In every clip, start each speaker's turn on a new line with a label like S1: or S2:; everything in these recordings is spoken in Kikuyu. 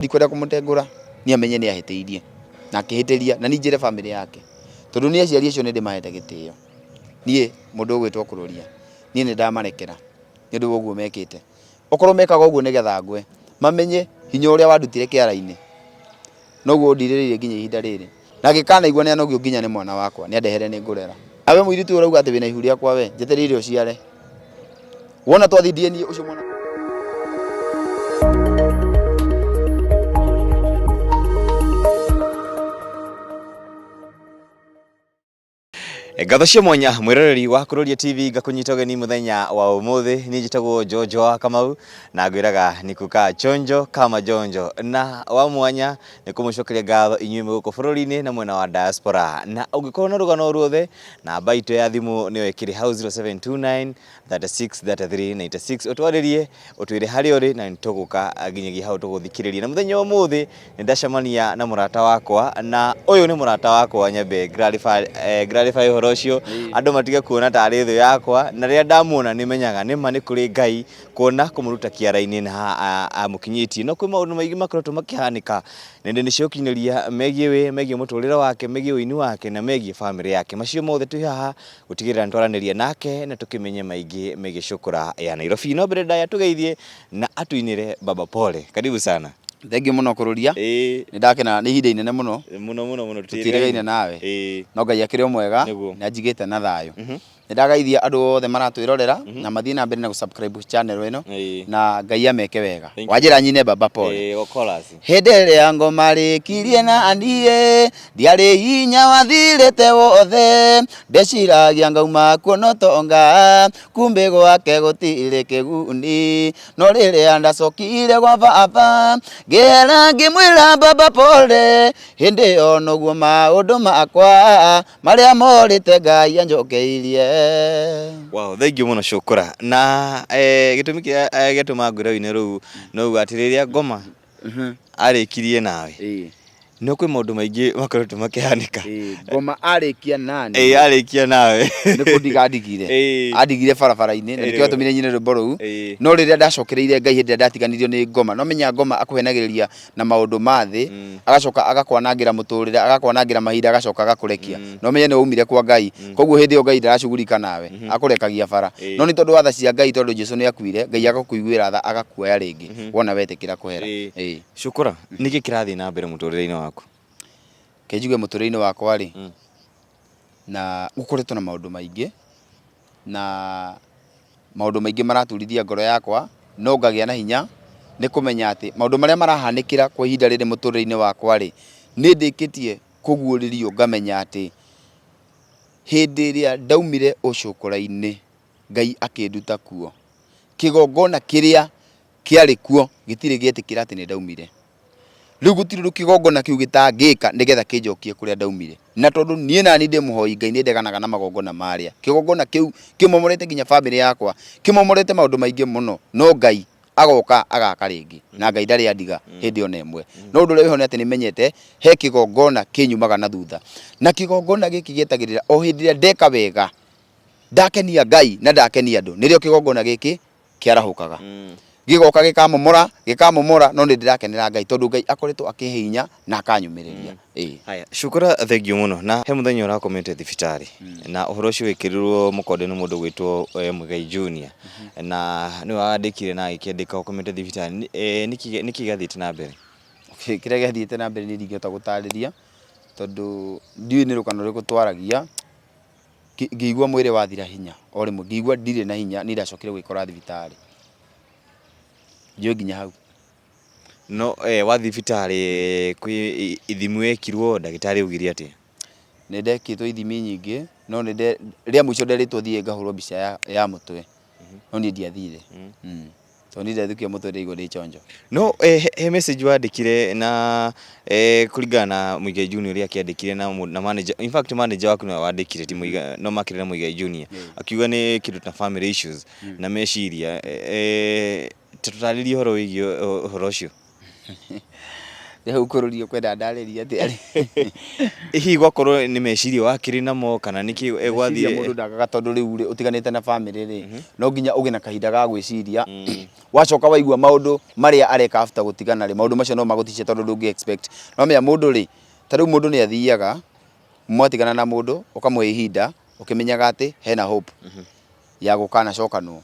S1: Ndikwenda kũmũtengũra, niĩ amenye nĩ ahĩtĩirie na akĩhĩtĩria, na niĩ njĩre bamĩrĩ yake, tondũ niĩ aciari acio nĩ ndĩmahete gĩtĩo. Niĩ mũndũ ũgwĩtwo Kũrũria, niĩ nĩ ndamarekera nĩ ũndũ wa ũguo mekĩte. Okorwo mekaga ũguo nĩgetha ngwe, mamenye hinya ũrĩa wandutire kĩara-inĩ, noguo ũndirĩrĩire nginya ihinda rĩrĩ. Na angĩkanaigua nĩ anogio nginya nĩ mwana wakwa, nĩ andehere nĩ ngũrera. Nawe mũirĩtu ũyũ ũrauga atĩ wĩna ihu rĩakwa we, njetereire ũciare. Wona twathiĩ DNA ũcio mwana
S2: Ngatho cia mwanya mwĩroreri wa Kuroria TV ngakũnyita ũgeni mũthenya wa ũmũthĩ. Niĩ njĩtagwo George wa Kamau na ngwĩraga ni kukaa chonjo kama jonjo, na wa mwanya nĩ kũmũcokeria ngatho inyuĩ mwĩ gũkũ bũrũri-inĩ na mwena wa diaspora. Na ũngĩkorwo na rũgano ruothe, namba itũ ya thimũ nĩyo ĩkĩrĩ hau 0729 36 33 96, ũtwarĩrie ũtwĩre harĩa ũrĩ na nĩtũgũka nginyagia hau tũgũthikĩrĩrie. Na mũthenya wa ũmũthĩ nĩ ndacemania na mũrata wakwa, na ũyũ nĩ mũrata wakwa, nyambe clarify ũhoro ũcio andũ matige kuona tarĩ thũ yakwa, na rĩrĩa ndamuona nĩ menyaga nĩma nĩ kũrĩ Ngai kuona kũmũruta kĩara-inĩ na amũkinyĩtie. No kwĩ maũndũ maingĩ makoretwo makĩhanĩka nenda-inĩ cia ũkinyanĩria megiĩ we, megiĩ mũtũrĩre wake, megiĩ ũini wake na megiĩ bamĩrĩ yake. Macio mothe twĩ haha gũtigĩrĩra nĩ twaranĩria nake na tũkĩmenye maingĩ megiĩ cũkũra ya Nairobi. No mbere ndaya tũgeithie na atũinĩre Baba Pole. Karibu sana.
S1: Thengiũ mũno Kũrũria. Nĩ ndakena, nĩ ihinda inene mũno.
S2: Mũno mũno mũno.
S1: Tũtiĩrĩgaine nawe. No Ngai akĩrĩ o mwega, nĩ anjigĩte na thayũ. Nĩ ndagaithia andũ othe maratwĩrorera na mathiĩ na mbere na gũ-subscribe channel ĩno na Ngai ameke wega. Wanjĩra nyine Baba Pole. Hĩndĩ ĩrĩa ngoma rĩkirie na niĩ ndiarĩ hinya wathirĩte wothe, ndeciragia ngauma kuo no tonga, kumbe gwake gũtirĩ kĩguni. No rĩrĩa ndacokire gwa baba ngĩhera ngĩmwĩra Baba pole, hĩndĩ ĩyo noguo maũndũ makwa marĩa morĩte Ngai anjokeirie.
S2: Wow, thengiũ mũno Cũkũra. Na gĩtũmi kĩrĩa gĩatũma ngwĩre ũine rũu no uga atĩ rĩrĩa ngoma arĩkirie nawe, no kwĩ maũndũ maingĩ makoretwo makĩhanĩka.
S1: Ngoma arĩkia nani?
S2: Ĩĩ, arĩkia nawe.
S1: Nĩ kũndiga andigire. Andigire barabara-inĩ na nĩkĩo atũmire nyine rwĩmbo rũu. No rĩrĩa ndacokereire Ngai hĩndĩ ĩrĩa ndatiganirio nĩ ngoma, no menya ngoma akũhenagĩrĩria na maũndũ ma thĩ, agacoka agakwanangĩra mũtũrĩre, agakwanangĩra mahinda, agacoka agakũrekia. Na ũmenye nĩ waumire kwa Ngai. Koguo hĩndĩ ĩyo Ngai ndaracugurika nawe, akũrekagia bara. No nĩ tondũ wa tha cia Ngai, tondũ Jesu nĩ akuire, Ngai agakũiguĩra tha agakuoya rĩngĩ, wona wetĩkĩra kũhera.
S2: Cũkũra, nĩkĩ kĩrathiĩ na mbere mũtũrĩre-inĩ waku?
S1: Reke njuge mũtũrĩre-inĩ wakwa rĩ, na gũkoretwo na maũndũ maingĩ, na maũndũ maingĩ maraturithia ngoro yakwa, no ngagĩa na hinya nĩ kũmenya atĩ maũndũ marĩa marahanĩkĩra kwa ihinda rĩrĩ mũtũrĩre-inĩ wakwa rĩ, nĩ ndĩkĩtie kũguũrĩrio ngamenya atĩ hĩndĩ ĩrĩa ndaumire ũcũkũra-inĩ Ngai akĩnduta kuo, kĩgongona kĩrĩa kĩarĩ kuo gĩtirĩ gĩetĩkĩra atĩ nĩ ndaumire. Rĩu gũtirĩ ũndũ kĩgongona kĩu gĩtangĩka nĩgetha kĩnjokie kũrĩa ndaumire. Na tondũ niĩ nani ndĩ mũhoi Ngai nĩ ndeganaga na magongona marĩa. Kĩgongona kĩu kĩmomorete nginya bamĩrĩ yakwa, kĩmomorete maũndũ maingĩ mũno, no Ngai agoka agaka rĩngĩ. Na Ngai ndarĩ andiga hĩndĩ ona ĩmwe. No ũndũ ũrĩa wĩho nĩ atĩ nĩ menyete he kĩgongona kĩnyumaga na thutha. Na kĩgongona gĩkĩ gĩetagĩrĩra o hĩndĩ ĩrĩa ndeka wega, ndakenia Ngai na ndakenia andũ, nĩrĩo kĩgongona gĩkĩ kĩarahũkaga. Gĩgoka gĩkamomora, gĩkamomora, no nĩ ndĩrakenera Ngai tondũ Ngai akoretwo akĩhe hinya na akanyũmĩrĩria. Ĩĩ.
S2: Haya, Cukura thengiũ mũno. Na he mũthenya ũrakomete thibitarĩ na ũhoro ũcio wĩkĩrirwo mũkonde nĩ mũndũ ũgwĩtwo Muigai Junior, na nĩwe wandĩkire na agĩkĩandĩka ũkomete thibitarĩ. Nĩkĩ gĩathiĩte na mbere?
S1: Kĩrĩa gĩathiĩte na mbere niĩ ndingĩhota gũtarĩria tondũ ndiũĩ nĩ rũgano rũrĩkũ twaragia. Ngĩigua mwĩrĩ wathira hinya o rĩmwe, ngĩigua ndirĩ na hinya, niĩ ndacokire gwĩkora thibitarĩ. Njũĩ nginya hau.
S2: No wathiĩ thibitarĩ kwĩ ithimi wekirwo, ndagĩtarĩ augire atĩa?
S1: Nĩ ndekĩtwo ithimi nyingĩ, no nĩ rĩa mũico nderĩtwo thiĩ ngahũrwo mbica ya mũtwe, no niĩ ndiathire. Tondũ niĩ ndethũkia mũtwe ndaigua ndĩ chonjo.
S2: No he message wandĩkire na kũringana na Muigai Junior ũrĩa akĩandĩkire na manager, in fact manager waku nĩwe wandĩkire ti Muigai, no makĩrĩ na Muigai Junior, akiuga nĩ kĩndũ ta family issues na meciria, ta tũtarĩrie ũhoro wĩgiĩ ũhoro ũcio.
S1: Rĩu kũrũria ũkwenda ndarĩrie atĩa rĩ?
S2: Hihi gwakorwo nĩ meciria wakĩrĩ namo kana nĩkĩ
S1: Meciria
S2: gwathire?
S1: Mũndũ ndagaga tondũ rĩu rĩ ũtiganĩte na family rĩ, no nginya ũgĩe na kahinda ga gwĩciria. Wacoka waigua maũndũ marĩa areka after gũtigana rĩ, maũndũ macio no magũticie tondũ ndũngĩ expect. No menya mũndũ rĩ, ta rĩu mũndũ nĩ athiaga, mwatigana na mũndũ, ũkamũhe ihinda ũkĩmenyaga atĩ hena hope ya gũkanacokanwo.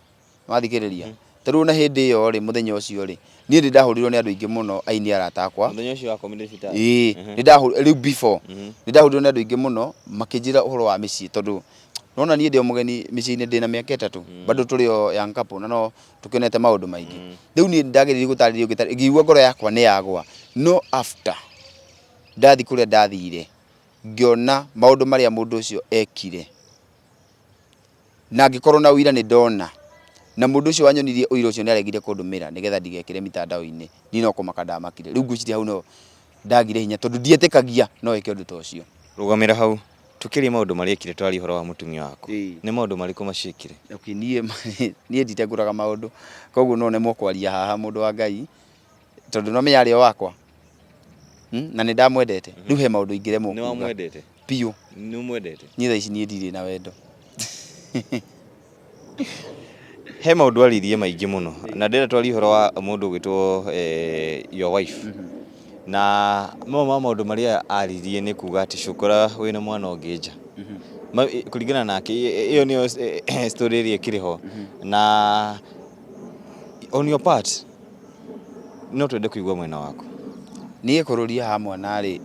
S1: Wathikĩrĩria? Ta rĩu ona hĩndĩ ĩyo rĩ, mũthenya ũcio rĩ, niĩ nĩ ndahũrirwo nĩ andũ aingĩ mũno aini arata akwa.
S2: Mũthenya ũcio wakomire thibitarĩ?
S1: Ĩĩ, nĩ ndahũrirwo, rĩu before, nĩ ndahũrirwo nĩ andũ aingĩ mũno makĩnjĩra ũhoro wa mĩciĩ tondũ nĩwona niĩ ndĩ o mũgeni mĩciĩ-inĩ ndĩna mĩaka ĩtatũ, bado tũrĩ o young couple na no tũkĩonete maũndũ maingĩ. Rĩu niĩ nĩ ndageririe gũtarĩria ngĩtarĩria ngĩigua ngoro yakwa nĩ yagwa, no after ndathiĩ kũrĩa ndathire, ngĩona maũndũ marĩa mũndũ ũcio ekire. Na ngĩkorwo na ũira nĩ ndona. Na mũndũ ũcio wanyonirie ũira ũcio nĩ aregire kũndũmĩra nĩgetha ndigekĩre mitandao-inĩ. Niĩ no kũmaka ndamakire. Rĩu ngwĩciria hau nĩho ndagire hinya tondũ ndietĩkagia no eke ũndũ ta ũcio.
S2: Rũgamĩra hau. Tũkĩaria maũndũ marĩa ekire tũraria ũhoro wa mũtumia waku.
S1: Ĩĩ.
S2: Nĩ maũndũ marĩkũ macio ekire?
S1: Okay, niĩ niĩ nditengũraga maũndũ koguo no nemwo kwaria haha mũndũ wa Ngai tondũ no menya arĩ o wakwa na nĩ ndamwendete. Rĩu he maũndũ ingĩremwo
S2: Nĩ
S1: kuga.
S2: wamwendete?
S1: Biũ.
S2: Nĩ ũmwendete?
S1: Niĩ thaa ici niĩ ndirĩ na wendo.
S2: He maũndũ aririe maingĩ mũno na ndĩrenda twarie ũhoro wa mũndũ ũgwĩtwo your wife. Na mamwe ma maũndũ marĩa aririe nĩ kuga atĩ cũkũra wĩna mwana ũngĩ nja. Kũringana nake ĩyo nĩyo story ĩrĩa ĩkĩrĩ ho. Na on your part no twende kũigua mwena waku.
S1: Niĩ kũrũria ha mwana rĩ,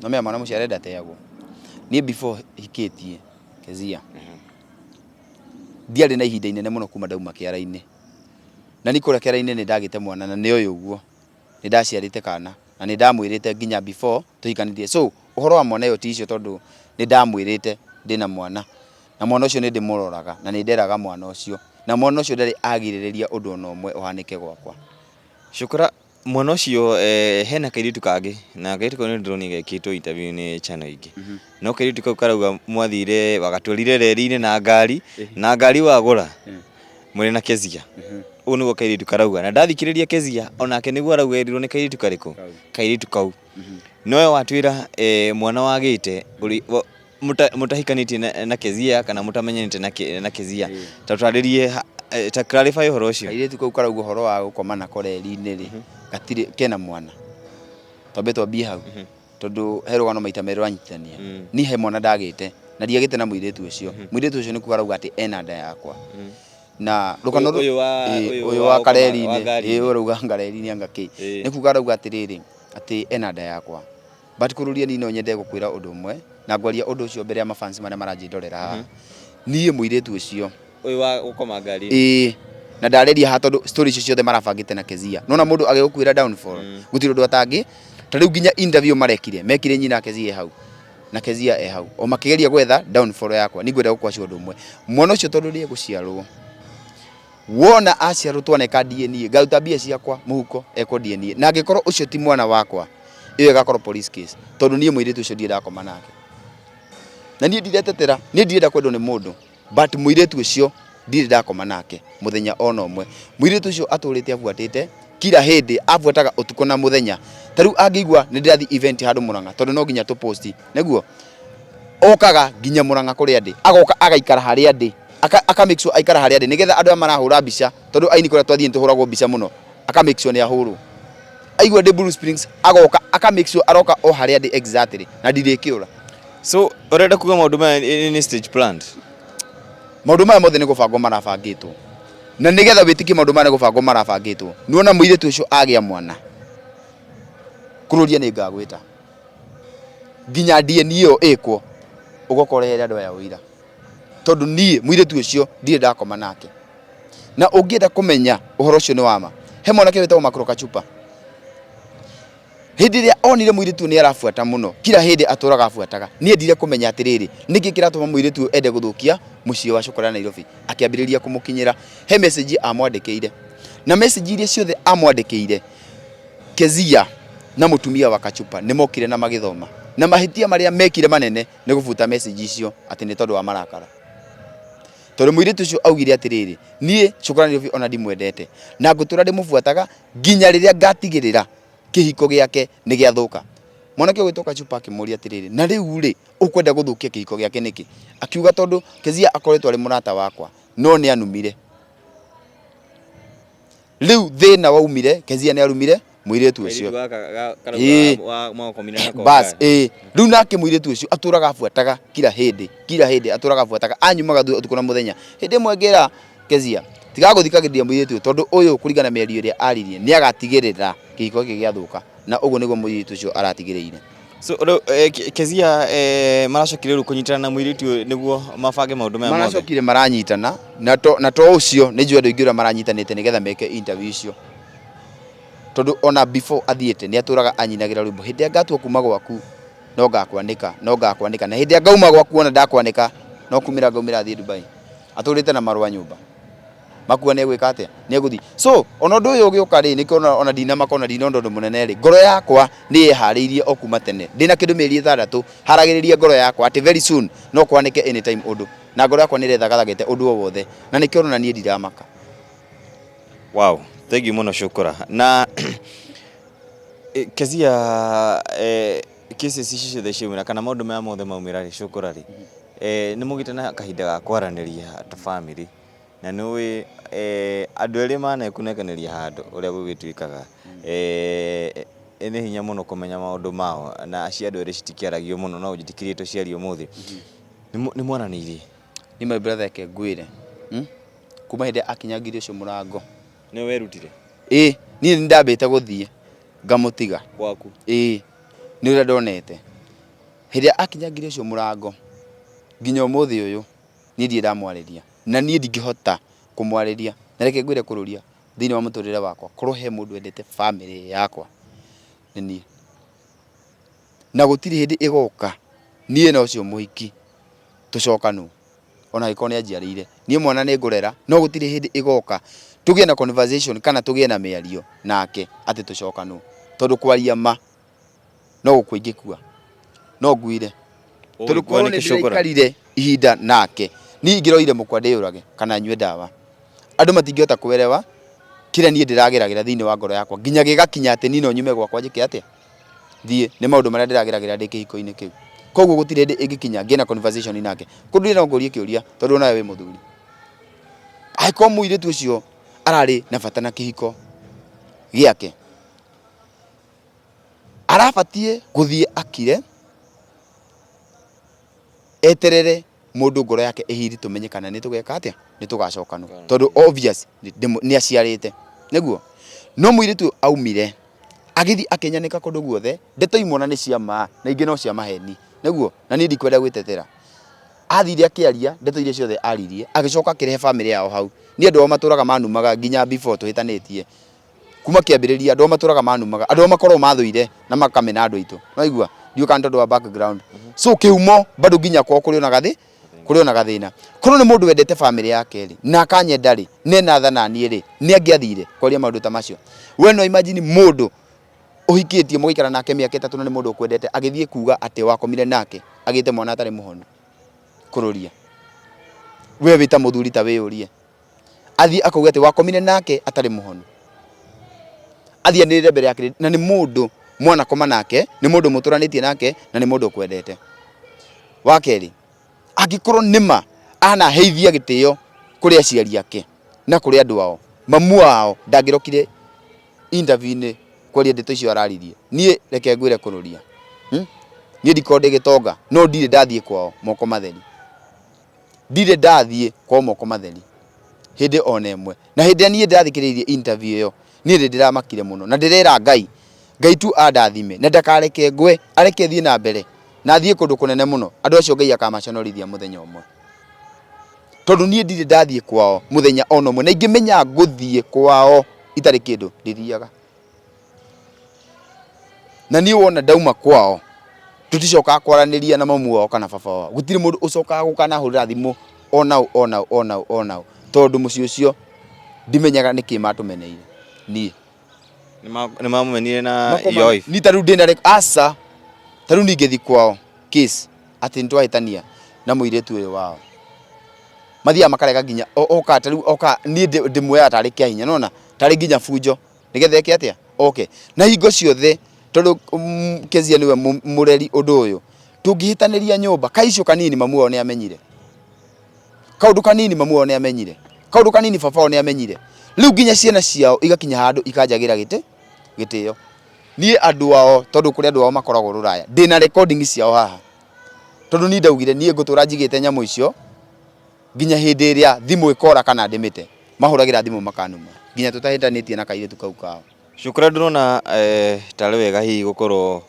S1: no menya mwana mũciare ndateagwo. Niĩ before hikĩtie Kezia, ndiarĩ na ihinda inene mũno kuma ndauma kĩara-inĩ. Na niĩ kũrĩa kĩara-inĩ nĩ ndagĩte mwana na nĩ oĩ ũguo. Nĩ ndaciarĩte kana na nĩ ndamwĩrĩte nginya before tũhikanĩtie. So ũhoro wa mwana ĩyo ti issue tondũ nĩ ndamwĩrĩte ndĩna mwana. Na mwana ũcio nĩ ndĩmũroraga na nĩ nderaga mwana ũcio. Na mwana ũcio ndarĩ agirĩrĩria ũndũ ona ũmwe ũhanĩke gwakwa.
S2: Cũkũra mwana ũcio hena kairĩtu kangĩ na kairĩtu kau nĩ ndĩronire gekĩtwo interview nĩ channel ingĩ. No kairĩtu kau karauga mwathire wagatwarire reri-inĩ na ngari na ngari wagũra mũrĩ na Kezia. Ũguo nĩguo kairĩtu karauga na ndathikĩrĩria Kezia onake nĩguo arauga erirwo nĩ kairĩtu karĩkũ? Kairĩtu kau. Nowe watwĩra mwana wagĩte mũtahikanĩtie na Kezia kana mũtamenyanĩte na Kezia. Ta ũtarĩrie ta clarify ũhoro ũcio.
S1: Kairĩtu kau karauga ũhoro wa gũkoma nako reri-inĩ rĩ, gatirĩ kena mwana. Twambe twambie hau. Tondũ he rũgano maita merĩ rwanyitithania. Niĩ he mwana ndagĩte na ndiagĩte na mũirĩtu ũcio. Mũirĩtu ũcio nĩ kuga arauga atĩ ena nda yakwa. Na rũgano
S2: Ũyũ wa
S1: ũyũ
S2: ũyũ
S1: wa
S2: wa
S1: kareri-inĩ,
S2: ngari-inĩ.
S1: Ĩĩ ũyũ ũrauga ngareri-inĩ anga kĩ. Nĩ kuga arauga atĩrĩrĩ, atĩ ena nda yakwa. But kũrũria niĩ no nyende gũkwĩra ũndũ ũmwe, na ngwaria ũndũ ũcio mbere ya mafans marĩa maranjĩndorera haha. Niĩ mũirĩtu ũcio.
S2: Ũyũ wa gũkoma ngari-inĩ.
S1: Ĩĩ. Na ndarĩria haha tondũ story icio ciothe marabangĩte na Kezia. Nĩwona mũndũ agĩgũkuĩra downfall, gũtirĩ ũndũ atangĩ. Ta rĩu nginya interview marekire, mekire nyina Kezia e hau. Na Kezia e hau. O makĩgeria gwetha downfall yakwa. Niĩ ngwenda gũkwacia ũndũ ũmwe. Mwana ũcio tondũ nĩ egũciarwo, wona aciarwo twaneka DNA, ngaruta mbia ciakwa mũhuko ekwo DNA. Na angĩkorwo ũcio ti mwana wakwa, ĩyo ĩgakorwo police case. Tondũ niĩ mũirĩtu ũcio ndirĩ ndakoma nake. Na niĩ ndiretetera, niĩ ndirenda kwendwo nĩ mũndũ. But mũirĩtu ũcio ndirĩ ndakoma nake mũthenya ona ũmwe. Mũirĩtu ũcio atũrĩte abuatĩte kila hĩndĩ, abuataga ũtukũ na mũthenya. Ta rĩu angĩigua nĩ ndĩrathiĩ event handũ Murang'a, tondũ no nginya tũ post, nĩguo? Okaga nginya Murang'a kũrĩa ndĩ, agoka agaikara harĩa ndĩ, aka make sure aikara harĩa ndĩ, nĩgetha andũ aya marahũra mbica, tondũ aini kũrĩa twathiĩ nĩ tũhũragwo mbica mũno, aka make sure nĩ ahũrwo. Aigua ndĩ Blue Springs, agoka, aka make sure aroka o harĩa ndĩ exactly, na ndirĩkĩũra.
S2: So ũrenda kuga maũndũ maya nĩ stage planned?
S1: Maũndũ maya mothe nĩ gũbangwo marabangĩtwo. Na nĩgetha wĩtĩkie maũndũ maya nĩ gũbangwo marabangĩtwo, nĩwona mũirĩtu ũcio agĩa mwana, kũrũria nĩ ngagwĩta. Nginya DNA ĩyo ĩkwo, ũgoka ũrehere andũ aya ũira. Tondũ niĩ mũirĩtu ũcio ndirĩ ndakoma nake. Na ũngĩenda kũmenya ũhoro ũcio nĩ wa ma, he mwanake wĩtagwo Makro Kachupa. Hĩndĩ ĩrĩa onire mũirĩtu ũyũ nĩ arabuata mũno, kila hĩndĩ atũraga abuataga, nĩ endire kũmenya atĩrĩrĩ, nĩkĩ kĩratũma mũirĩtu ũyũ ende gũthũkia mũciĩ wa Cũkũra Nairobi. Akĩambĩrĩria kũmũkinyĩra. He message amwandĩkĩire. Na message iria ciothe amwandĩkĩire, Kezia na mũtumia wa Kachupa nĩ mokire na magĩthoma. Na mahĩtia marĩa mekire manene nĩ gũbuta message icio atĩ nĩ tondũ wa marakara. Tondũ mũirĩtu ũcio augire atĩrĩrĩ, niĩ Cũkũra Nairobi ona ndimwendete, na ngũtũra ndĩmũbuataga nginya rĩrĩa ngatigĩrĩra Kĩhiko gĩake nĩ gĩathũka. Mwanake ũgwĩtwo Kachupa akĩmũria atĩrĩrĩ, na rĩu rĩ, ũkwenda gũthũkia kĩhiko gĩake nĩkĩ? Akiuga tondũ Kezia akoretwo arĩ mũrata wakwa, no nĩ anumire. Rĩu thĩna waumire, Kezia nĩ arumire mũirĩtu ũcio.
S2: Kairĩtu gaka
S1: Ĩĩ.
S2: karauga mwakomire nako.
S1: Bas, ĩĩ. Rĩu nake mũirĩtu ũcio atũraga abuataga kila hĩndĩ, kila hĩndĩ atũraga abuataga, anyumaga ũtukũ na mũthenya. Hĩndĩ ĩmwe ngĩra Kezia, tiga gũthikagĩrĩria mũirĩtu ũyũ tondũ ũyũ kũringana na mĩario ĩrĩa aririe nĩ agatigĩrĩra kĩhiko gĩkĩ gĩathũka, na ũguo nĩguo mũirĩtu ũcio aratigĩrĩire.
S2: So rĩu Kezia maracokire rĩu kũnyitana na mũirĩtu ũyũ nĩguo mabange maũndũ maya mothe.
S1: Maracokire maranyitana na to na to ũcio nĩ njũĩ andũ aingĩ ũrĩa maranyitanĩte nĩgetha meke interview icio, tondũ ona before athiĩte nĩ atũraga anyinagĩra rwĩmbo, hĩndĩ ĩrĩa ngatua kuma gwaku no ngakwanĩka, no ngakwanĩka, na hĩndĩ ĩrĩa ngauma gwaku wona ndakwanĩka no kumĩra ngaumĩra thiĩ Dubai. Atũrĩte na marũa nyũmba makua nĩ egwĩka atĩa? Nĩ egũthiĩ. So ona ũndũ ũyũ ũgĩũka rĩ, nĩkĩo ona ndinamaka ona ndinona ũndũ mũnene rĩ, ngoro yakwa nĩ yeharĩirie o kuma tene. Ndĩna kĩndũ mĩeri 6 haragĩrĩria ngoro yakwa atĩ very soon no kwanĩke anytime ũndũ, na ngoro yakwa nĩ ĩrethagathagĩte ũndũ o wothe, na nĩkĩo ũrona niĩ ndiramaka.
S2: Wow, thank you mũno Shukura. Na Kezia cases ici ciothe ciaumĩra kana maũndũ maya mothe maumĩra rĩ, Shukura rĩ, nĩ mũgĩte na kahinda ga kwaranĩria ta family na nĩ ũĩ andũ erĩ manekunĩkanĩria handũ ũrĩa gũgĩtuĩkaga nĩ hinya mũno kũmenya maũndũ mao na cia andũ erĩ citikĩaragio mũno no njĩtĩkĩrie tũciarie ũmũthĩ. Nĩ mwaranĩirie?
S1: Niĩ my brother reke ngwĩre, kuma hĩndĩ ĩrĩa akinyangire ũcio mũrango.
S2: Nĩwe werutire?
S1: Ĩĩ, niĩ nĩ ndambĩte gũthiĩ ngamũtiga.
S2: Gwaku?
S1: Ĩĩ, nĩ ũrĩa ndonete. Hĩndĩ ĩrĩa akinyangire ũcio mũrango, nginya ũmũthĩ ũyũ, niĩ ndirĩ ndamwarĩria. Na niĩ ndingĩhota kũmwarĩria. Na reke ngwĩre kũrũria, thĩinĩ wa mũtũrĩre wakwa, korwo he mũndũ wendete bamĩrĩ yakwa, nĩ niĩ. Na gũtirĩ hĩndĩ ĩgoka, niĩ na ũcio mũhiki tũcokanwo. Ona angĩkorwo nĩ anjiarĩire. Niĩ mwana nĩ ngũrera, no gũtirĩ hĩndĩ ĩgoka tũgĩe na conversation kana tũgĩe na mĩario nake atĩ tũcokanwo. Tondũ kwaria ma, no gũkua ingĩkua. No nguire. Tondũ korwo nĩ ndĩraikarire ihinda nake, niĩ ingĩroire mũkwa ndĩyũrage kana nyue ndawa. Andũ matingĩhota kũerewa kĩrĩa niĩ ndĩrageragĩra thĩinĩ wa ngoro yakwa nginya gĩgakinya atĩ niĩ no nyume gwakwa njĩke atĩa? Thiĩ. Nĩ maũndũ marĩa ndĩrageragĩra ndĩ kĩhiko-inĩ kĩu. Koguo gũtirĩ hĩndĩ ĩngĩkinya ngĩe na conversation nake. Kũndũ no ngũrie kĩũria tondũ onawe wĩ mũthuri. Angĩkorwo mũirĩtu ũcio ararĩ na bata na kĩhiko gĩake, arabatiĩ gũthiĩ akire, eterere mũndũ ngoro yake ĩhiri tũmenye kana nĩ tũgeka atĩa, nĩ tũgacokanwo. Tondũ obvious nĩ aciarĩte, nĩguo? No mũirĩtu ũyũ aumire, agĩthiĩ akĩnyanĩka kũndũ guothe, ndeto imwe ona nĩ cia ma na ingĩ no cia maheni, nĩguo? Na niĩ ndikwenda gwĩtetera. Athire akĩaria ndeto iria ciothe aririe, agĩcoka akĩrehe bamĩrĩ yao hau. Niĩ andũ ao matũraga manumaga nginya before tũhĩtanĩtie. Kuma kĩambĩrĩria andũ ao matũraga manumaga, andũ ao makoragwo mathũire na makamena andũ aitũ. Nĩwaigua? Ndiũĩ kana nĩ tondũ wa background. So kĩhumo bado nginya kwao kũrĩ ona gathĩ, kũrĩ ona gathĩna. Korwo nĩ mũndũ wendete bamĩrĩ yake rĩ, na akanyenda rĩ, na ena tha naniĩ rĩ, nĩ angĩathire kwaria maũndũ ta macio. We no imagine mũndũ ũhikĩtie mũgaikara nake mĩaka 3 na nĩ mũndũ ũkwendete agĩthiĩ kuga atĩ wakomire nake agĩte mwana atarĩ mũhonu. Kũrũria. We wĩ ta mũthuri ta wĩyũrie. Athiĩ akauge atĩ wakomire nake atarĩ mũhonu. Athiĩ anĩrĩre mbere ya kĩrĩndĩ na nĩ mũndũ mwanakoma nake, nĩ mũndũ mũtũranĩtie nake na nĩ mũndũ ũkwendete. Wa kerĩ, angĩkorwo nĩ ma anaheithia gĩtĩo kũrĩ aciari ake na kũrĩ andũ ao, mamu wao ndangĩrokire interview-inĩ kwaria ndeto icio araririe. Niĩ reke ngwĩre kũrũria. Niĩ ndikoragwo ndĩ gĩtonga, no ndirĩ ndathiĩ kwao moko matheri. Ndirĩ ndathiĩ kwao moko matheri hĩndĩ ona ĩmwe. Na hĩndĩ ĩrĩa niĩ ndathikĩrĩirie interview ĩyo, niĩ nĩ ndĩramakire mũno na ndĩrera Ngai, Ngai tu andathime na ndakareke ngwe, areke thiĩ na mbere na thiĩ kũndũ kũnene mũno. Andũ acio Ngai akamaconorithia mũthenya ũmwe. Tondũ niĩ ndirĩ ndathiĩ kwao mũthenya ona ũmwe, na ingĩmenya ngũthiĩ kwao itarĩ kĩndũ, ndithiaga. Na niĩ wona ndauma kwao, tũticokaga kwaranĩria na mamu wao kana baba wao. Gũtirĩ mũndũ ũcokaga gũkanahũrĩra thimũ ona ũ, ona ũ, ona ũ, ona ũ. Tondũ mũciĩ ũcio ndimenyaga nĩkĩ matũmeneire niĩ.
S2: Nĩ mamũmenire na your wife?
S1: Ni ta rĩu ndĩna aca, ta rĩu niĩ ingĩthiĩ kwao case atĩ nĩtwahĩtania na mũirĩtu ũyũ wao. Mathiaga makarega nginya oka ta rĩu oka niĩ ndĩmuoyaga tarĩ kĩa hinya nĩwona tarĩ nginya bunjo nĩgetha eke atĩa? Oke na hingo ciothe tondũ Kezia nĩwe mũreri ũndũ ũyũ, tũngĩhĩtanĩria nyũmba kaicio kanini mamu wao nĩ amenyire kaũndũ kanini, mamu wao nĩ amenyire kaũndũ kanini, baba wao nĩ amenyire. Rĩu nginya ciana ciao igakinya handũ ikanjagĩra gĩtĩ gĩtĩo niĩ andũ ao, tondũ kũrĩ andũ ao makoragwo rũraya, ndĩna recording ciao haha, tondũ niĩ ndaugire niĩ ngũtũra njigĩte nyamũ icio nginya hĩndĩ ĩrĩa thimũ ĩkora kana ndĩmĩte. Mahũragĩra thimũ makanuma nginya tũtahĩtanĩtie na kairĩtu kau kao.
S2: Cukura ndũrona tarĩ wega hihi gũkorwo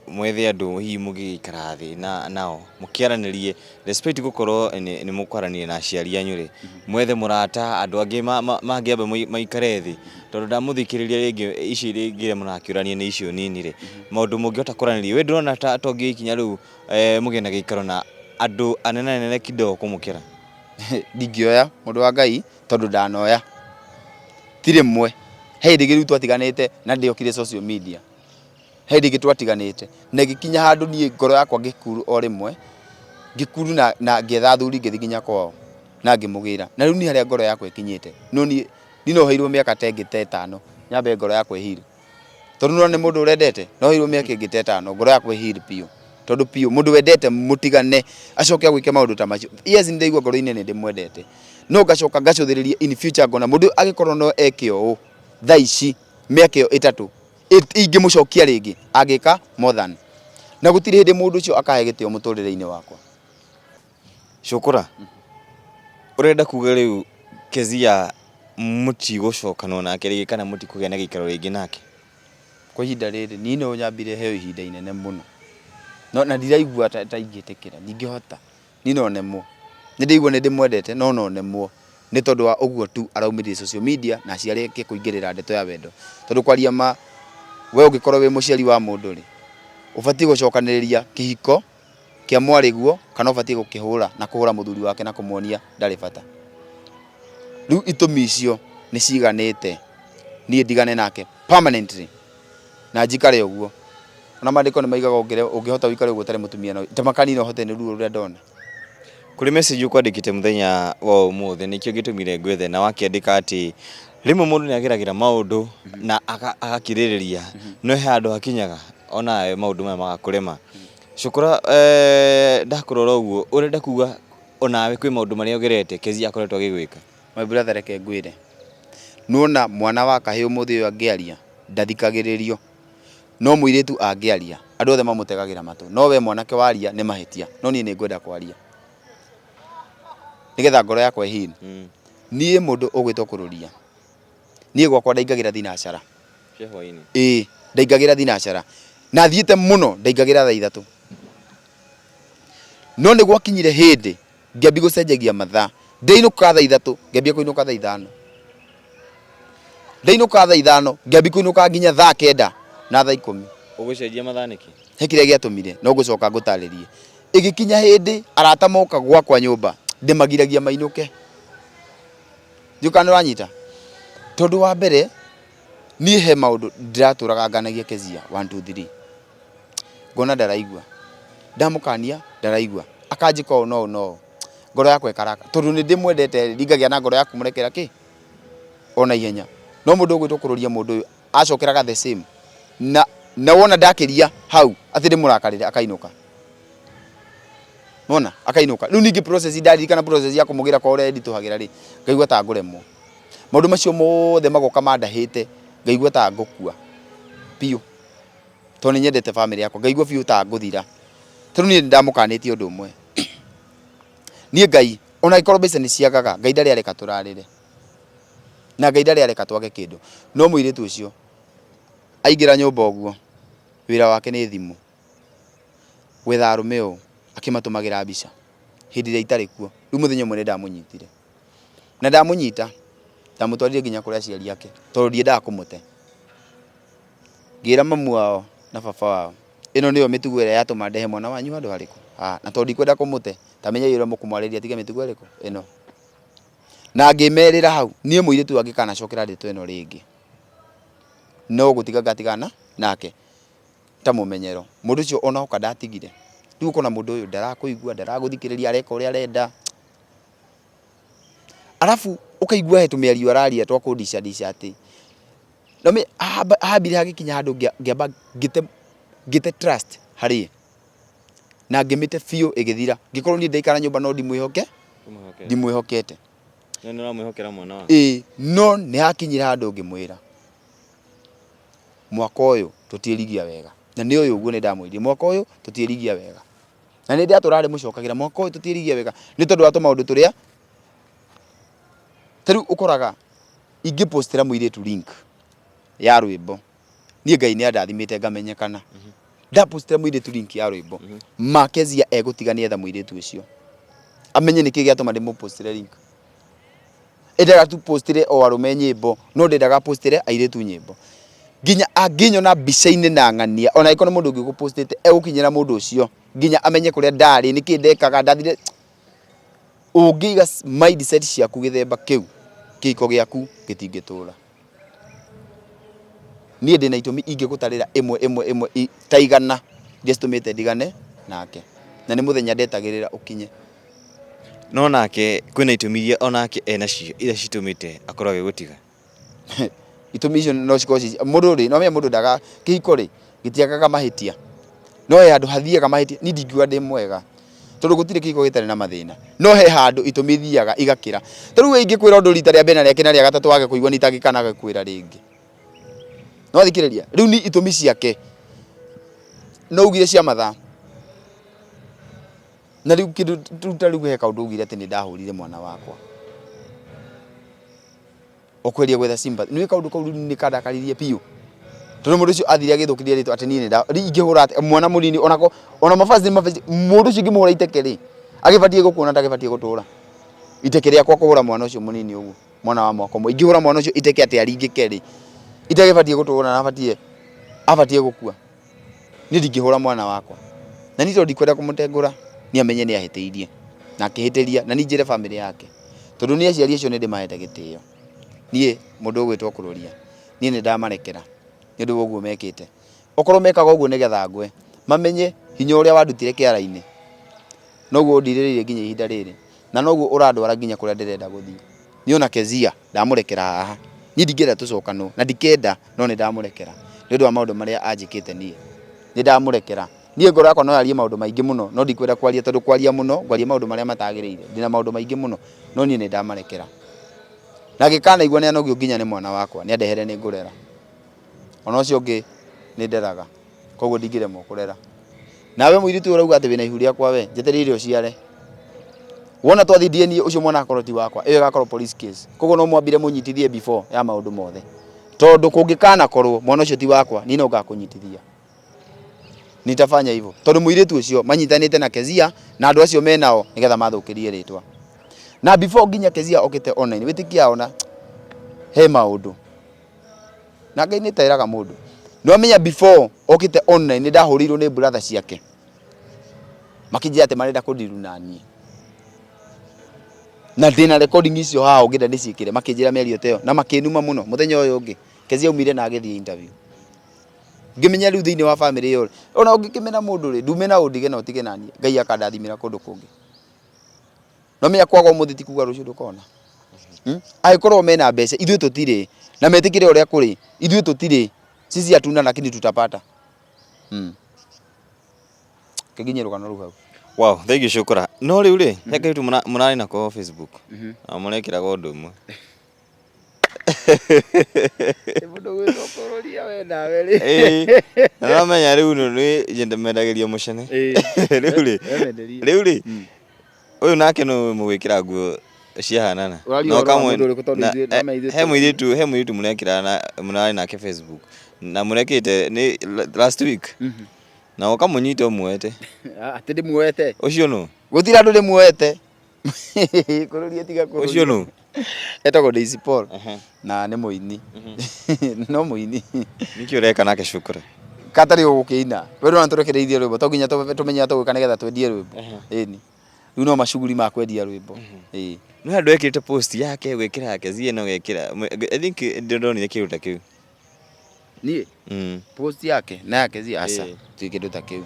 S2: mwethe andũ hihi mũgĩikara thĩ na nao mũkĩaranĩrie, despite gũkorwo nĩ mũkwaranĩria na aciari anyu rĩ, mwethe mũrata, andũ angĩ mangĩamba maikare thĩ, tondũ ndamũthikĩrĩria rĩngĩ icio rĩngĩ iria mũrakĩũrania nĩ icio nini rĩ, maũndũ mũngĩhota kwaranĩria, we ndũrona ta ũngĩoya ikinya rĩu mũgĩe na gĩikaro na andũ anene anene kidogo kũmũkĩra?
S1: Ndingĩoya, mũndũ wa Ngai, tondũ ndanoya ti rĩmwe. He hĩndĩ ĩngĩ rĩu twatiganĩte na ndĩokire social media, he hĩndĩ ĩngĩ twatiganĩte na ĩgĩkinya handũ niĩ ngoro yakwa ngĩkuru o rĩmwe, ngĩkuru na ngĩetha athuri, ngĩthiĩ nginya kwao na ngĩmũgĩra. Na rĩu niĩ harĩa ngoro yakwa ĩkinyĩte, no niĩ no heirwo mĩaka ta ĩngĩ ta ĩtano nyambe ngoro yakwa ĩ heal. Tondũ nĩwona nĩ mũndũ ũrendete, no heirwo mĩaka ĩngĩ ta ĩtano ngoro yakwa ĩ heal biũ. Tondũ biũ mũndũ wendete mũtigane acoke agwĩke maũndũ ta macio. Yes, nĩ ndaigua ngoro-inĩ nĩ ndĩmwendete, no ngacoka ngacũthĩrĩria in future ngona mũndũ ũyũ angĩkorwo no eke ũũ thaa ici mĩaka ĩyo ĩtatũ ingĩmũcokia rĩngĩ angĩka more than, na gũtirĩ hĩndĩ mũndũ ũcio akahe gĩtĩo mũtũrĩre-inĩ wakwa.
S2: Cũkũra, ũrenda kuga rĩu Kezia mũtigũcokanwo nake rĩngĩ kana mũtikũgĩa na gĩikaro rĩngĩ nake?
S1: Kwa ihinda rĩrĩ niĩ no nyambire heo ihinda inene mũno, no na ndiraigua ta ingĩtĩkĩra, ndingĩhota, niĩ no nemwo. Nĩ ndĩraigua nĩ ndĩmwendete no no nemwo nĩ tondũ wa ũguo tu araumĩrire social media na aciari ake kũingĩrĩra ndeto ya wendo. Tondũ kwaria ma, we ũngĩkorwo wĩ mũciari wa mũndũ rĩ, ũbatiĩ gũcokanĩrĩria kĩhiko kĩa mwarĩguo kana ũbatiĩ gũkĩhũra na kũhũra mũthuri wake na kũmuonia ndarĩ bata. Rĩu itũmi icio nĩ ciganĩte niĩ ndigane nake permanently na njikare ũguo. Ona maandĩko nĩ maigaga ũngĩhota ũikare ũguo ũtarĩ mũtumia no ta makanina ũhote nĩ ruo rũrĩa ndona.
S2: Kũrĩ message ũkwandĩkĩte mũthenya wa ũmũthĩ nĩkĩo gĩtũmire ngwethe, na wakĩandĩka atĩ rĩmwe mũndũ nĩ ageragĩra maũndũ na agakirĩrĩria, no he handũ hakinyaga onawe maũndũ maya magakũrema. Cũkũra ndakũrora ũguo ũrenda kuga onawe kwĩ maũndũ marĩa ũgerete Kezia akoretwo agĩgwĩka?
S1: My brother, reke ngwĩre, nĩwona mwana wa kahĩĩ ũmũthĩ ũyũ angĩaria ndathikagĩrĩrio, no mũirĩtu angĩaria andũ othe mamũtegagĩra matũ, no we mwanake waria nĩ mahĩtia, no niĩ nĩ ngwenda kwaria nĩgetha ngoro yakwa ĩ heal. Niĩ mũndũ ũgwĩtwo kũrũria, niĩ gwakwa ndaingagĩra thinacara.
S2: Cia hwainĩ?
S1: Ĩĩ, ndaingagĩra thinacara na thiĩte mũno ndaingagĩra thaa 3, no nĩ gwakinyire hĩndĩ ngĩambia gũcenjagia mathaa. Ndainũkaga thaa 3, ngĩambia kũinũka thaa 5. Ndainũkaga thaa 5, ngĩambia kũinũka nginya thaa 9 na thaa 10.
S2: Ũgũcenjia mathaa nĩkĩ?
S1: He kĩrĩa gĩatũmire, no ngũcoka ngũtarĩrie. Ĩgĩkinya hĩndĩ arata moka gwakwa nyũmba, ndĩmagiragia mainũke. Ndiũĩ kana nĩ ũranyita? Tondũ wa mbere, niĩ he maũndũ ndĩratũraga nganagia Kezia 1 2 3. Ngona ndaraigua. Ndamũkania ndaraigua. Akanjĩka ũũ na ũũ na ũũ. Ngoro yakwa ĩkaraka. Tondũ nĩ ndĩmwendete rĩ, ndingagĩa na ngoro ya kũmũrekera kĩ? O na ihenya. No mũndũ ũgwĩtwo kũrũria mũndũ ũyũ acokeraga the same. Na wona ndakĩria hau atĩ ndĩmũrakarĩre akainũka. Wona akainũka. Rĩu ningĩ process ndaririkana process ya kũmũgĩra kwa ũrĩa ĩnditũhagĩra rĩ, ngaigua ta ngũremwo. Maũndũ macio mothe magoka mandahĩte, ngaigua ta ngũkua biũ. Tondũ nĩ nyendete famĩlĩ yakwa, ngaigua biũ ta ngũthira. Tondũ niĩ nĩ ndamũkanĩtie ũndũ ũmwe. Niĩ Ngai, ona angĩkorwo mbeca nĩ ciagaga, Ngai ndarĩ areka tũrarĩre. Na Ngai ndarĩ areka twage kĩndũ. No mũirĩtu ũcio, aingĩra nyũmba ũguo, wĩra wake nĩ thimũ. Gwetha arũme ũũ, akĩmatũmagĩra mbica. Hĩndĩ ĩrĩa itarĩ kuo. Rĩu mũthenya ũmwe nĩ ndamũnyitire. Na ndamũnyita, ndamũtwarire nginya kũrĩ aciari ake, tondũ ndiendaga kũmũte. Ngĩra mamu wao na baba wao, ĩno nĩyo mĩtugo ĩrĩa yatũma ndehe mwana wanyu handũ harĩkũ? Haha. Na tondũ ndikwenda kũmũte, ta menyai ũrĩa mũkũmwarĩria atige mĩtugo ĩrĩkũ? Ĩno. Na ngĩmerĩra hau, niĩ mũirĩtu ũyũ angĩkanacokera ndeto ĩno rĩngĩ, no gũtiga ngatigana nake ta mũmenyero. Mũndũ ũcio ona oka ndatigire. Rĩu ũkona mũndũ ũyũ ndarakũigua, ndaragũthikĩrĩria, areka ũrĩa arenda. Arabu ũkaigua he tũmĩario araria twa kũndicandica atĩ, No me hambire hagĩkinya handũ ngĩamba ngĩte trust harĩ ye. Na ngĩmĩte biũ ĩgĩthira. Ngĩkorwo niĩ ndaikara nyũmba no ndimwĩhoke, ndimwĩhokete.
S2: No nĩ ũramwĩhokera mwana waku.
S1: Ĩĩ, no nĩ hakinyire handũ ngĩmwĩra mwaka ũyũ tũtiĩrigia wega. Na nĩ ũyũ ũguo nĩ ndamwĩrire mwaka ũyũ tũtiĩrigia wega. Na nĩ ndatũraga ndĩmũcokagĩra mwaka ũyũ tũtiĩrigia wega nĩ tondũ wa tũmaũndũ tũrĩa ta rĩu ũkoraga ingĩpostĩra mũirĩtu link ya rwĩmbo niĩ Ngai nĩ andathimĩte ngamenyekana ndapostĩra mũirĩtu link ya rwĩmbo Makezia egũtiga nĩetha mũirĩtu ũcio amenye nĩkĩ gĩatũma ndĩmũpostĩre link. Endaga tu postĩre o arũme nyĩmbo no ndendaga postĩre airĩtu nyĩmbo. Nginya angĩnyona mbica-inĩ na ng'ania ona angĩkorwo nĩ mũndũ ũngĩ ũgũpostĩte egũkinyĩra mũndũ ũcio nginya amenye kũrĩa ndarĩ nĩkĩ ndekaga ndathire. Ũngĩiga mindset ciaku gĩthemba kĩu kĩhiko gĩaku gĩtingĩtũra. Niĩ ndĩna itũmi ingĩgũtarĩra ĩmwe ĩmwe ĩmwe ta igana iria citũmĩte ndigane nake. Na nĩ mũthenya ndetagĩrĩra ũkinye.
S2: No nake kwĩna itũmi iria onake enacio iria citũmĩte akorwo agĩgũtiga?
S1: Itũmi icio no cikorwo ci mũndũ rĩ, nĩwamenya mũndũ ndaga kĩhiko rĩ, gĩtiagaga mahĩtia. No he handũ hathiaga mahĩtia, niĩ ndingiuga ndĩ mwega. Tondũ gũtirĩ kĩhiko gĩtarĩ na mathĩna. No he handũ itũmi ithiaga igakĩra. Ta rĩu we ingĩkwĩra ũndũ rita rĩa mbere na rĩa kerĩ na rĩa gatatũ wage kũigua nĩ itangĩkanaga gũkwĩra rĩngĩ. Nĩ wathikĩrĩria? Rĩu ni itũmi ciake no ugire cia mathaa. Na rĩu kĩndũ rĩu ta rĩu he kaũndũ ugire atĩ nĩ ndahũrire mwana wakwa. Ũkweria gwetha sympathy. Nĩ kaũndũ kau rĩu nĩ kandakaririe biũ. Tondũ mũndũ ũcio athire agĩthũkĩria rĩtwa atĩ niĩ nĩ nda rĩu ingĩhũra atĩa mwana mũnini onako ona mabasi nĩ mabasi mũndũ ũcio ingĩmũhũra iteke rĩ agĩbatiĩ gũkua na ndagĩbatiĩ gũtũra. Iteke rĩakwa kũhũra mwana ũcio mũnini ũguo mwana wa mwaka ũmwe ingĩhũra mwana ũcio iteke atĩ aringĩke rĩ itagĩbatiĩ gũtũra na abatiĩ abatiĩ gũkua. Niĩ ndingĩhũra mwana wakwa. Na niĩ tondũ ndikwenda kũmũtengũra, niĩ amenye nĩ ahĩtĩirie. Na akĩhĩtĩria, na niĩ njĩre bamĩrĩ yake. Tondũ niĩ aciari acio nĩ ndĩmahete gĩtĩo. Niĩ mũndũ ũgwĩtwo Kũrũria, niĩ nĩ ndamarekera nĩ ũndũ wa ũguo mekĩte. Okorwo mekaga ũguo nĩgetha ngwe, mamenye hinya ũrĩa wandutire kĩara-inĩ, noguo ũndirĩrĩire nginya ihinda rĩrĩ. Na noguo ũrandwara nginya kũrĩa ndĩrenda gũthiĩ. Niĩ ona Kezia ndamũrekera haha. Niĩ ndingĩenda tũcokanwo na ndikenda no nĩ ndamũrekera nĩ ũndũ wa maũndũ marĩa anjĩkĩte niĩ. Nĩ ndamũrekera. Niĩ ngoro yakwa no yarie maũndũ maingĩ mũno no ndikwenda kwaria tondũ kwaria mũno ngwaria maũndũ marĩa matagĩrĩire. Ndĩna maũndũ maingĩ mũno no niĩ nĩ ndamarekera. Na angĩkanaigua nĩ anogio nginya nĩ mwana wakwa nĩ andehere nĩ ngũrera. Ona ũcio ũngĩ nĩ nderaga koguo ndingĩremwo kũrera. Nawe mũirĩtu ũyũ ũrauga atĩ wĩna ihu rĩakwa we, njetereire ũciare. Wona twathiĩ DNA ũcio mwana akorwo ti wakwa, ĩyo ĩgakorwo police case. Koguo no mwambire mũnyitithie before ya maũndũ mothe. Tondũ kũngĩkanakorwo mwana ũcio ti wakwa, niĩ no ngakũnyitithia. Nitafanya hivyo. Tondũ mũirĩtu ũcio manyitanĩte na Kezia na andũ acio menao nĩgetha mathũkĩrie rĩtwa. Na before nginya Kezia okĩte online, wĩtĩkia ona he maũndũ. Na Ngai nĩ teraga mũndũ. Nĩ wamenya before okĩte online nĩ ndahũrĩirwo nĩ brother ciake. Makĩnjĩra atĩ marenda kũndiruna niĩ. Na ndĩna recording icio haha ũngĩenda ndĩciĩkĩre makĩnjĩra mĩario ta ĩyo na makĩnuma mũno mũthenya ũyũ ũngĩ. Kezia aumire na agĩthiĩ interview. Ngĩmenya rĩu thĩinĩ wa family ĩyo ona ũngĩkĩmena mũndũ rĩ ndume na ũndige na ũtige naniĩ Ngai akandathimĩra kũndũ kũngĩ. No menya kwaga ũmũthĩ ti kuga rũciũ ndũkona. Angĩkorwo mena mbeca ithuĩ tũtirĩ na metĩkĩre ũrĩa kũrĩ ithuĩ tũtirĩ sisi hatuna lakini tutapata. Kĩnginyie rũgano rũu hau.
S2: Wow, thank you Shukura. No rĩu rĩ, he kairĩtu mũrarĩ nako Facebook. Na mũrekĩraga ũndũ ũmwe.
S1: Mũndũ gwĩtwo kũrũria we nawe rĩ.
S2: Ĩĩ. Na nĩwamenya rĩu nĩ mendagĩrio mũcene. Rĩu rĩ, rĩu rĩ, ũyũ nake nũ mũgwĩkĩra nguo ciahanana.
S1: Ũraria
S2: Na
S1: ũhoro wa
S2: ũkamwe-
S1: mũndũ ũrĩkũ tondũ
S2: na-
S1: ithuĩ-
S2: eh,
S1: no ithuĩ
S2: he mũirĩtu he mũirĩtu mũrekĩra na mũrarĩ nake Facebook na mũrekĩte nĩ last week na ũkamũnyita ũmuoete
S1: Atĩ ndĩmuoete.
S2: ũcio nũ
S1: Gũtirĩ andũ ndĩmuoete. Kũrũria tiga kũrũria.
S2: Ũcio nũ?
S1: Etagwo Daisy Paul na nĩ mũini. No mũini.
S2: Nĩkĩ ũreka nake Shukura?
S1: Katarĩ ũgũkĩina. We ndũrona tũrekereirie rwĩmbo to nginya tũmenye ũrĩa tũgwĩka nĩgetha twendie rwĩmbo. Ĩni. Rĩu no macuguri ma kwendia rwĩmbo. Ĩĩ.
S2: Nĩ handũ ekĩrĩte post yake ũgekĩra yake Zie na ũgekĩra. I think ndĩronire kĩndũ ta kĩu.
S1: Niĩ? Post yake na yake Zie aca. Ti kĩndũ ta kĩu.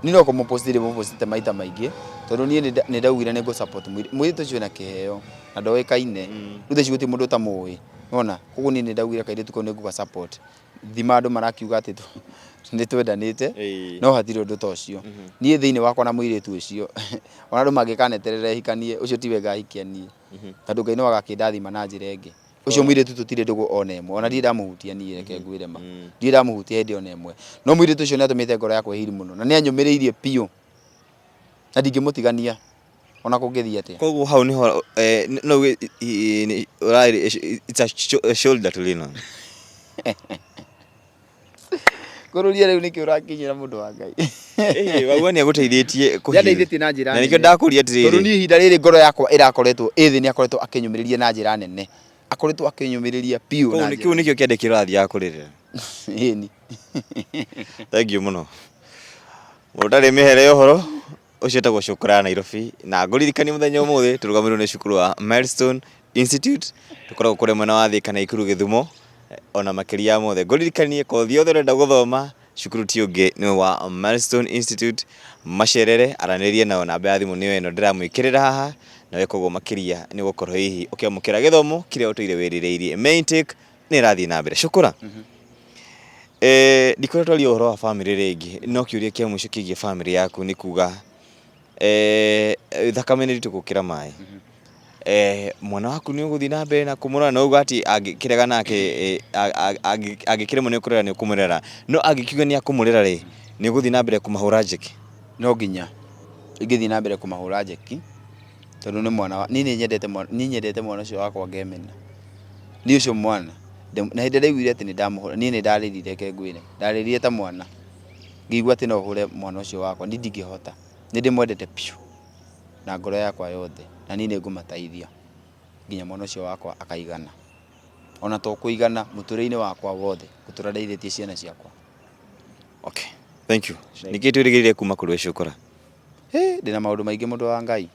S1: Niĩ no kũmũpost ndĩmũpostĩte maita maingĩ tondũ niĩ nĩ ndaugire nĩ ngũ support mũirĩtu ũcio ena kĩheo na ndoĩkaine. Rĩu thaa ici gũtirĩ mũndũ ũtamũĩ. Wona, koguo niĩ nĩ ndaugire kairĩtu kau nĩ ngũga support. Thima andũ marakiuga atĩ nĩ twendanĩte, no hatirĩ ũndũ ta ũcio. Niĩ thĩinĩ wakwa na mũirĩtu ũcio, ona andũ mangĩkaneterera hikanie, ũcio tiwe ngahikia niĩ. Tondũ Ngai no agakĩndathima na njĩra ĩngĩ. Ũcio mũirĩtu tũtirĩ ndũgũ ona ĩmwe, ona ndirĩ ndamũhutia niĩ reke ngwĩre ma. Ndirĩ ndamũhutia hĩndĩ ona ĩmwe. No mũirĩtu ũcio nĩ atũmĩte ngoro yakwa ĩhiri mũno, na nĩ anyũmĩrĩirie biũ, na ndingĩmũtigania ona kũngĩthiĩ atĩa.
S2: Koguo hau niho no uge ũrarĩ it's a shoulder to lean on.
S1: Ngũrũria rĩu nĩkĩ ũrakinyĩra mũndũ wa Ngai.
S2: Ĩĩ wauga nĩ agũteithĩtie kũ
S1: Nĩ andeithĩtie na njĩra
S2: Na nĩkĩo
S1: nene.
S2: ndakũria atĩrĩrĩ.
S1: Tondũ niĩ ihinda rĩrĩ ngoro yakwa ĩrakoretwo ĩ thĩ nĩ akoretwo akĩnyũmĩrĩria na njĩra nene. Akoretwo akĩnyũmĩrĩria biũ na njĩra.
S2: Kĩu nĩkĩo kĩande kĩrathiaga kũrĩrĩra.
S1: Ĩni.
S2: Thank you mũno. Mũndũ ũtarĩ mĩhere ya ũhoro ũcio etagwo Shukra Nairobi na ngũririkanie mũthenya ũmũthĩ tũrũgamĩrĩirwo nĩ cukuru wa Milestone Institute tũkoragwo kũrĩa mwena wa Thika na Ikuru Gĩthumo ona makĩria ya mothe ngũririkanie kothi yothe ũrenda gũthoma cukuru ti ũngĩ nĩ wa Milestone Institute macerere aranĩria nao namba ya thimũ nĩyo ĩno ndĩramwĩkĩrĩra haha nawe koguo makĩria nĩ ũgũkorwo hihi ũkĩamũkĩra gĩthomo kĩrĩa ũtũire wĩrirĩirie. Main intake nĩ ĩrathiĩ na mbere. Shukura, ndikoretwo twaria ũhoro wa bamĩrĩ rĩngĩ, no kĩũria kĩa mũico kĩgiĩ bamĩrĩ yaku nĩ kuga thakame nĩ nditũ gũkĩra maĩ. Mwana waku nĩ ũgũthiĩ na mbere na kũmũrora na uga atĩ angĩkĩrega nake angĩkĩremwo nĩ kũrera nĩ ũkũmũrera, no angĩkiuga nĩ akũmũrera rĩ, nĩ ũgũthiĩ na mbere kũmahũra njeki?
S1: No nginya ingĩthiĩ na mbere kũmahũra njeki, tondũ nĩ mwana wa, niĩ nĩ nyendete mwana, niĩ nyendete mwana ũcio wakwa ngemena. Niĩ ũcio mwana, na hĩndĩ ĩrĩa ndaiguire atĩ nĩ ndamũhũra, niĩ nĩ ndarĩrire reke ngwĩre, ndarĩrire ta mwana, ngĩigua atĩ no hũre mwana ũcio wakwa, niĩ ndingĩhota, nĩ ndĩmwendete biũ na ngoro yakwa yothe, na niĩ nĩ ngũmateithia nginya mwana ũcio wakwa akaigana, ona to kũigana mũtũrĩre-inĩ wakwa wothe, ngũtũra ndeithĩtie ciana ciakwa.
S2: Okay, thank you. Nĩkĩ twĩrĩgĩrĩire kuma kũrĩ we Shukura?
S1: Hĩ, ndĩna maũndũ maingĩ mũndũ wa Ngai.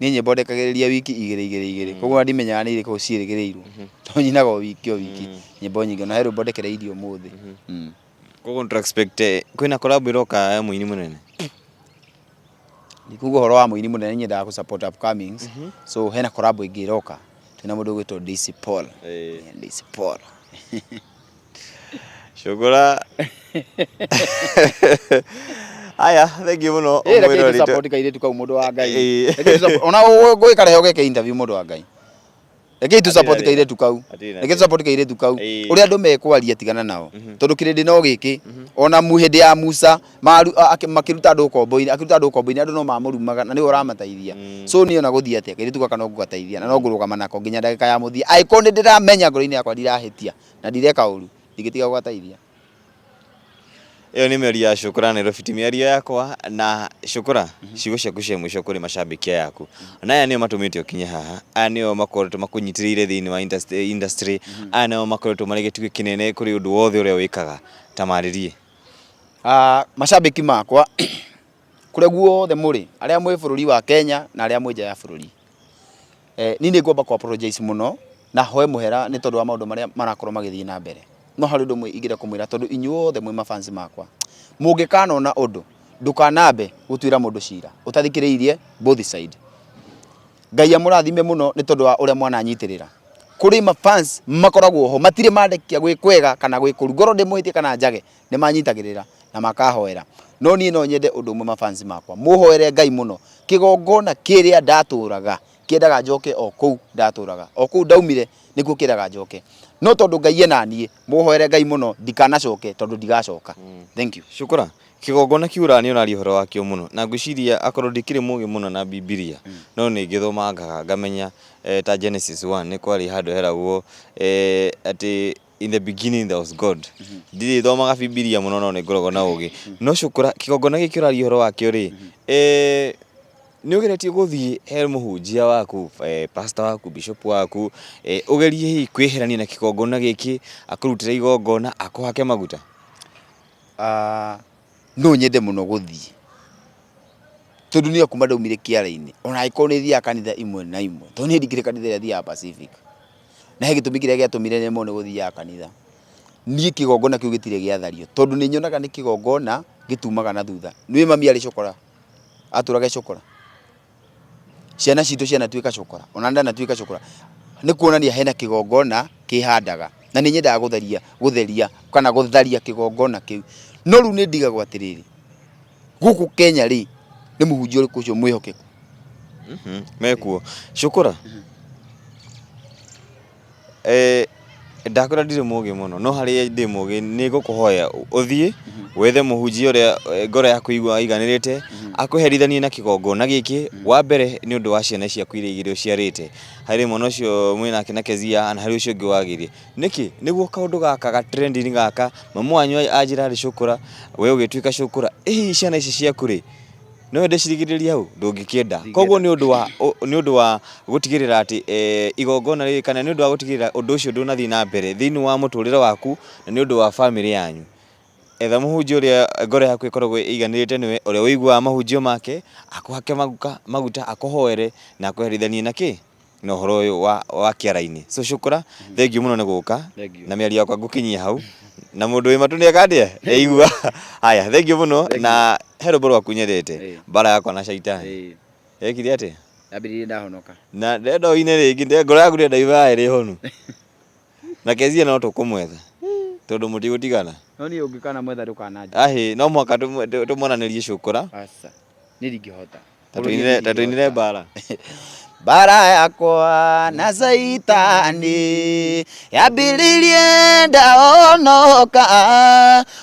S1: Niĩ nyĩmbo ndekagĩrĩria wiki igĩrĩ igĩrĩ igĩrĩ. Koguo ona ndimenyaga nĩ irĩkũ ciĩrĩgĩrĩirwo. Tondũ nyinaga o wiki o wiki. Nyĩmbo nyingĩ. Ona he rwĩmbo ndekereirie ũmũthĩ.
S2: Koguo nĩ tũra expect kwĩna collab ĩroka ya mũini mũnene?
S1: Ndikuga ũhoro wa mũini mũnene nyendaga gũ support upcomings. So hena collab ĩngĩ ĩroka. Twĩna mũndũ ũgwĩtwo DC Paul. DC Paul.
S2: Shukura. Aya, thank you muno.
S1: Ĩ, reke tũ support kairĩtu kau mũndũ wa Ngai. Reke tũ support- Ona ũgwĩka rehe ũgeke interview mũndũ wa Ngai. Reke tũ support
S2: Hatirĩ na
S1: kairĩtu kau.
S2: Hatirĩ na
S1: Reke tũ support kairĩtu kau.
S2: Ĩĩ.
S1: Ũrĩa andũ mekwaria tigana nao. Tondũ kĩrĩndĩ no gĩkĩ. Ona mu hĩndĩ ya Musa makĩruta andũ ũkombo-inĩ, akĩruta andũ ũkombo-inĩ andũ no mamũrumaga na nĩwe ũramateithia. So niĩ ona gũthiĩ atĩa kairĩtu gaka no ngũgateithia na no ngũrũgama nako nginya ndagĩka ya mũthia. Angĩkorwo nĩ ndĩramenya ngoro-inĩ yakwa ndirahĩtia na ndireka ũru, ndingĩtiga gũgateithia.
S2: Ĩyo nĩ mĩario ya Shukura Nairobi, ti mĩario yakwa. Na Shukura, ciugo ciaku cia mũico kũrĩ macambĩki aya aku. Na aya nĩo matũmĩte ũkinye haha, aya nĩo makoretwo makũnyitĩrĩire thĩinĩ wa industry, aya nĩo makoretwo marĩ gĩtugĩ kĩnene kũrĩ ũndũ wothe ũrĩa wĩkaga. Ta marĩrie.
S1: Macambĩki makwa kũrĩa guothe mũrĩ, arĩa mwĩ bũrũri wa Kenya na arĩa mwĩ nja ya bũrũri, niĩ nĩ ngwamba kũ apologize mũno na hoe mũhera nĩ tondũ wa maũndũ marĩa marakorwo magĩthiĩ na mbere. No harĩ ũndũ ũmwe ingĩenda kũmwĩra tondũ inyuothe mwĩ ma fans makwa, mũngĩkanona ũndũ ndũkanambe gũtuĩra mũndũ cira ũtathikĩrĩirie both side. Ngai amũrathime mũno nĩ tondũ wa ũrĩa mwananyitĩrĩra. Kũrĩ ma fans makoragwo ho matirĩ mandekia gwĩ kwega kana gwĩ kũru, ngorwo ndĩ mũhĩtia kana njage nĩ manyitagĩrĩra na makahoera. No niĩ no nyende ũndũ ũmwe ma fans makwa, mũhoere Ngai mũno kĩgongona kĩrĩa ndatũraga kĩendaga njoke o kũu ndatũraga, o kũu ndaumire nĩkuo kĩendaga njoke. No tondũ Ngai ena niĩ, mũhoere Ngai mũno ndikanacoke tondũ ndigacoka. Thank you.
S2: Shukura, kĩgongona kĩu ũrania ũraria ũhoro wakĩo mũno na ngwĩciria akorwo ndikĩrĩ mũgĩ mũno na Bibilia no nĩ ngĩthomangaga ngamenya ta Genesis 1 nĩ kwarĩ handũ heragwo atĩ in the beginning there was God. Ndirĩ thomaga Bibilia mũno no nĩ ngoragwo na ũgĩ. No Shukura, kĩgongona gĩkĩ ũraria ũhoro wakĩo rĩ, nĩ ũgeretie gũthiĩ he mũhunjia waku, pastor waku, bishop waku, ũgerie hihi kwĩherania na kĩgongona gĩkĩ, akũrutĩre igongona, akũhake maguta?
S1: No nyende mũno gũthiĩ tondũ niĩ kuma ndaumire kĩara-inĩ ona angĩkorwo nĩ thiaga kanitha imwe na imwe tondũ niĩ ndikĩrĩ kanitha ĩrĩa thiaga Pacific na he gĩtũmi kĩrĩa gĩatũmire nemwo nĩ gũthiaga kanitha. Niĩ kĩgongona kĩu gĩtirĩ gĩathario tondũ nĩ nyonaga nĩ kĩgongona gĩtumaga na thutha. Nĩũĩ mami arĩ cũkũra, atũraga e cũkũra. Ciana citũ cianatuĩka cũkũra, ona niĩ ndanatuĩka cũkũra. Nĩ kuonania hena kĩgongona kĩhandaga na nĩ nyendaga gũtheria gũtheria kana gũtharia kĩgongona kĩu. No rĩu nĩ ndigagwo atĩrĩrĩ, gũkũ Kenya rĩ, nĩ mũhunjia ũrĩkũ ũcio mwĩhokeku?
S2: Mekuo. Cukura. Eh, ndakwĩra ndirĩ mũgĩ mũno no harĩa ndĩ mũgĩ nĩ ngũkũhoya ũthiĩ wethe mũhunjia ũrĩa eh, ngoro yaku ĩiguaga ĩiganĩrĩte akweherithanie na kĩgongona gĩkĩ wa mbere nĩ ũndũ wa ciana ciaku iria igĩrĩ ũciarĩte harĩ mwana ũcio mwĩnake na Kezia na harĩ ũcio ũngĩ wagĩire nĩkĩ nĩguo kaũndũ gaka ga trending gaka mamu wanyu anjĩra arĩ cũkũra we ũgĩtuĩka cũkũra ĩ hihi ciana ici ciaku rĩ no wende cirigĩrĩrie hau ndũngĩkĩenda koguo nĩ ũndũ wa nĩ ũndũ wa gũtigĩrĩra atĩ eh, igongona rĩrĩ kana nĩ ũndũ wa gũtigĩrĩra ũndũ ũcio ndũnathiĩ na mbere thĩinĩ wa mũtũrĩre waku na nĩ ũndũ wa bamĩrĩ yanyu etha mũhunjia ũrĩa ngoro yaku ĩkoragwo ĩiganĩrĩte nĩwe ũrĩa ũiguaga mahunjio make akũhake maguka maguta akũhoere na akweherithanie na kĩ na ũhoro ũyũ wa, wa kĩara-inĩ so cukura thengiũ mũno nĩ gũka
S1: Thengiũ.
S2: na mĩario yakwa ngũkinyia hau na mũndũ wĩ matũ nĩakandĩa nĩaigua haya thengiũ mũno na he rwĩmbo rwaku nyendete
S1: Ĩĩ.
S2: mbara yakwa na caitani
S1: Ĩĩ.
S2: ekire atĩa
S1: Ndambĩrĩirie ndahonoka.
S2: na ndenda ũine rĩngĩ ndĩ- ngoro yaku ndĩrenda ibae ĩrĩ honu na kezia no tũkũmwetha tondũ mũtigũtigana
S1: No niĩ ũngĩkana mwetha ndũkananjĩra.
S2: ahĩ no mũhaka tũmonanĩrie cũkũra
S1: Aca. Niĩ ndingĩhota.
S2: Ta tũinĩre ta tũinĩre mbara
S1: Mbara yakwa na Saitani yambĩrĩirie ndahonoka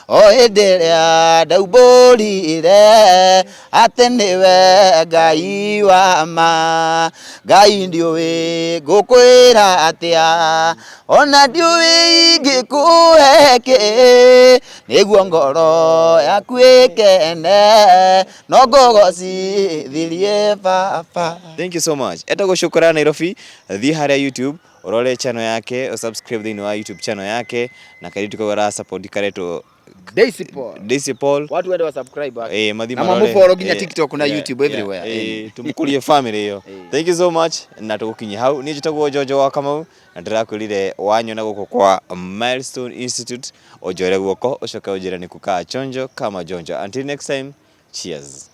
S1: o hĩndĩ ĩrĩa ndaumbũrire atĩ nĩwe Ngai wa ma. Ngai ndiũĩ ngũkwĩra atĩa ona ndiũĩ ingĩkũhe kĩ nĩguo ngoro yaku ĩkene no ngũgocithirie baba.
S2: Thank you so much. Etagwo Shukura Nairobi, thiĩ harĩa YouTube, ũrore channel yake, ũsubscribe thĩinĩ wa YouTube channel yake, na kairĩtu kau ara support karetwo
S1: Daisy Paul.
S2: Daisy Paul.
S1: Watu wende wa subscribe wake.
S2: Eh, mathi
S1: Na
S2: marore.
S1: mamufollow nginya
S2: Eh,
S1: TikTok na
S2: yeah,
S1: YouTube
S2: yeah,
S1: everywhere.
S2: eh, tũmũkũrie family ĩyo.
S1: Eh.
S2: Thank you so much na tũgũkinyia hau. Niĩ njĩtagwo Jojo wa Kamau na ndĩrakwĩrire wanyona gũkũ kwa Milestone Institute ũnjoere guoko ũcoke ũnjĩre nĩ kukaa chonjo kama jonjo. Until next time, cheers.